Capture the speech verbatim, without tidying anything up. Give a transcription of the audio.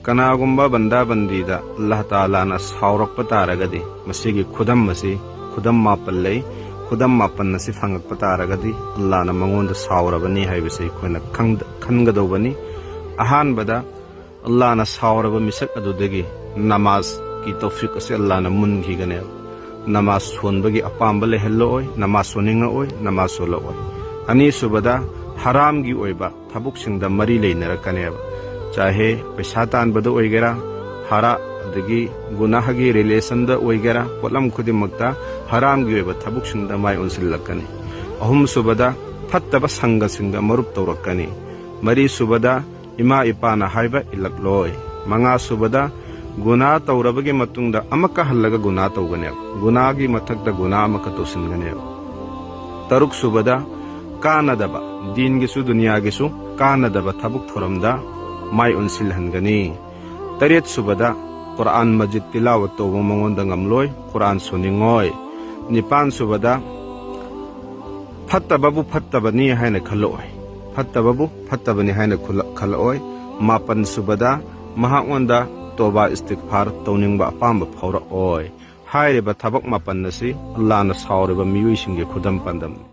ꯀꯅꯥꯒꯨꯝꯕ ꯕꯟꯗꯥ ꯕꯟꯗꯤꯗ ꯑꯜꯂꯥꯍ ꯇꯥꯂꯥꯅ ꯁꯥꯎꯔꯛꯄ ꯇꯥꯔꯒꯗꯤ, ꯃꯁꯤꯒꯤ ꯈꯨꯗꯝ ꯑꯁꯤ, ꯈꯨꯗꯝ ꯃꯥꯄꯜ ꯂꯩ, ꯈꯨꯗꯝ ꯃꯥꯄꯜ ꯑꯁꯤ ꯐꯪꯉꯛꯄ ꯇꯥꯔꯒꯗꯤ ꯑꯜꯂꯥꯍꯅ ꯃꯉꯣꯟꯗ ꯁꯥꯎꯔꯕꯅꯤ ꯍꯥꯏꯕꯁꯤ ꯑꯩꯈꯣꯏꯅ ꯈꯪꯗ-, ꯈꯟꯒꯗꯧꯕꯅꯤ꯫ ꯑꯍꯥꯟꯕꯗ, ꯑꯜꯂꯥꯍꯅ ꯁꯥꯎꯔꯕ ꯃꯤꯁꯛ ꯑꯗꯨꯗꯒꯤ ꯅꯃꯥꯖꯀꯤ ꯇꯧꯐꯤꯛ ꯑꯁꯤ ꯑꯜꯂꯥꯍꯅ ꯃꯨꯟꯈꯤꯒꯅꯦꯕ꯫ ꯅꯃꯥꯖ ꯁꯣꯟꯕꯒꯤ ꯑꯄꯥꯝꯕ ꯂꯩꯍꯜꯂꯛꯑꯣꯏ, ꯅꯃꯥꯖ ꯁꯣꯟꯅꯤꯡꯉꯛꯑꯣꯏ, ꯅꯃꯥꯖ ꯁꯣꯜꯂꯛꯑꯣꯏ꯫ ꯑꯅꯤꯁꯨꯕꯗ, ꯍꯔꯥꯝꯒꯤ ꯑꯣꯏꯕ ꯊꯕꯛꯁꯤꯡꯗ ꯃꯔꯤ ꯂꯩꯅꯔꯛꯀꯅꯦꯕ꯫ ꯆꯥꯍꯦ ꯄꯩꯁꯥ ꯇꯥꯟꯕꯗ ꯑꯣꯏꯒꯦꯔꯥ, ꯍꯔꯥ ꯑꯗꯒꯤ ꯒꯨꯅꯥꯍꯒꯤ ꯔꯤꯂꯦꯁꯟꯗ ꯑꯣꯏꯒꯦꯔꯥ, ꯄꯣꯠꯂꯝ ꯈꯨꯗꯤꯡꯃꯛꯇ ꯍꯔꯥꯝꯒꯤ ꯑꯣꯏꯕ ꯊꯕꯛꯁꯤꯡꯗ ꯃꯥꯏ ꯑꯣꯟꯁꯤꯜꯂꯛꯀꯅꯤ꯫ ꯑꯍꯨꯝꯁꯨꯕꯗ, ꯐꯠꯇꯕ ꯁꯪꯒꯁꯤꯡꯒ ꯃꯔꯨꯞ ꯇꯧꯔꯛꯀꯅꯤ꯫ ꯃꯔꯤꯁꯨꯕꯗ, ꯏꯃꯥ ꯏꯄꯥꯅ ꯍꯥꯏꯕ ꯏꯜꯂꯛꯂꯣꯏ꯫ ꯃꯉꯥꯁꯨꯕꯗ, ꯒꯨꯅꯥ ꯇꯧꯔꯕꯒꯤ ꯃꯇꯨꯡꯗ ꯑꯃꯨꯛꯀ ꯍꯜꯂꯒ ꯒꯨꯅꯥ ꯇꯧꯒꯅꯦꯕ꯫ ꯒꯨꯅꯥꯒꯤ ꯃꯊꯛꯇ ꯒꯨꯅꯥ ꯑꯃꯨꯛꯀ ꯇꯧꯁꯤꯟꯒꯅꯦꯕ꯫ ꯇꯔꯨꯛꯁꯨꯕꯗ, ꯀꯥꯟꯅꯗꯕ, ꯗꯤꯟꯒꯤꯁꯨ ꯗꯨꯅꯤꯌꯥꯒꯤꯁꯨ ꯀꯥꯟꯅꯗꯕ ꯊꯕꯛ ꯊꯧꯔꯝꯗ ꯃꯥꯏ ꯑꯣꯟꯁꯤꯜꯍꯟꯒꯅꯤ꯫ ꯇꯔꯦꯠꯁꯨꯕꯗ, ꯀꯨꯔꯥꯟ ꯃꯖꯤꯗ ꯇꯤꯂꯥꯋꯠ ꯇꯧꯕ ꯃꯉꯣꯟꯗ ꯉꯝꯂꯣꯏ, ꯀꯨꯔꯥꯟ ꯁꯣꯟꯅꯤꯡꯉꯣꯏ꯫ ꯅꯤꯄꯥꯟꯁꯨꯕꯗ, ꯐꯠꯇꯕꯕꯨ ꯐꯠꯇꯕꯅꯤ ꯍꯥꯏꯅ ꯈꯜꯂꯛꯑꯣꯏ, ꯐꯠꯇꯕꯕꯨ ꯐꯠꯇꯕꯅꯤ ꯍꯥꯏꯅ ꯈꯨꯜꯂ-, ꯈꯜꯂꯛꯑꯣꯏ꯫ ꯃꯥꯄꯟꯁꯨꯕꯗ, ꯃꯍꯥꯛꯉꯣꯟꯗ ꯇꯣꯕꯥ ꯏꯁꯇꯤꯒꯐꯥꯔ ꯇꯧꯅꯤꯡꯕ ꯑꯄꯥꯝꯕ ꯐꯥꯎꯔꯛꯑꯣꯏ꯫ ꯍꯥꯏꯔꯤꯕ ꯊꯕꯛ ꯃꯥꯄꯟ ꯑꯁꯤ ꯑꯜꯂꯥꯍꯅ ꯁꯥꯎꯔꯤꯕ ꯃꯤꯑꯣꯏꯁꯤꯡꯒꯤ ꯈꯨꯗꯝ ꯄꯥꯟꯗꯝꯅꯤ꯫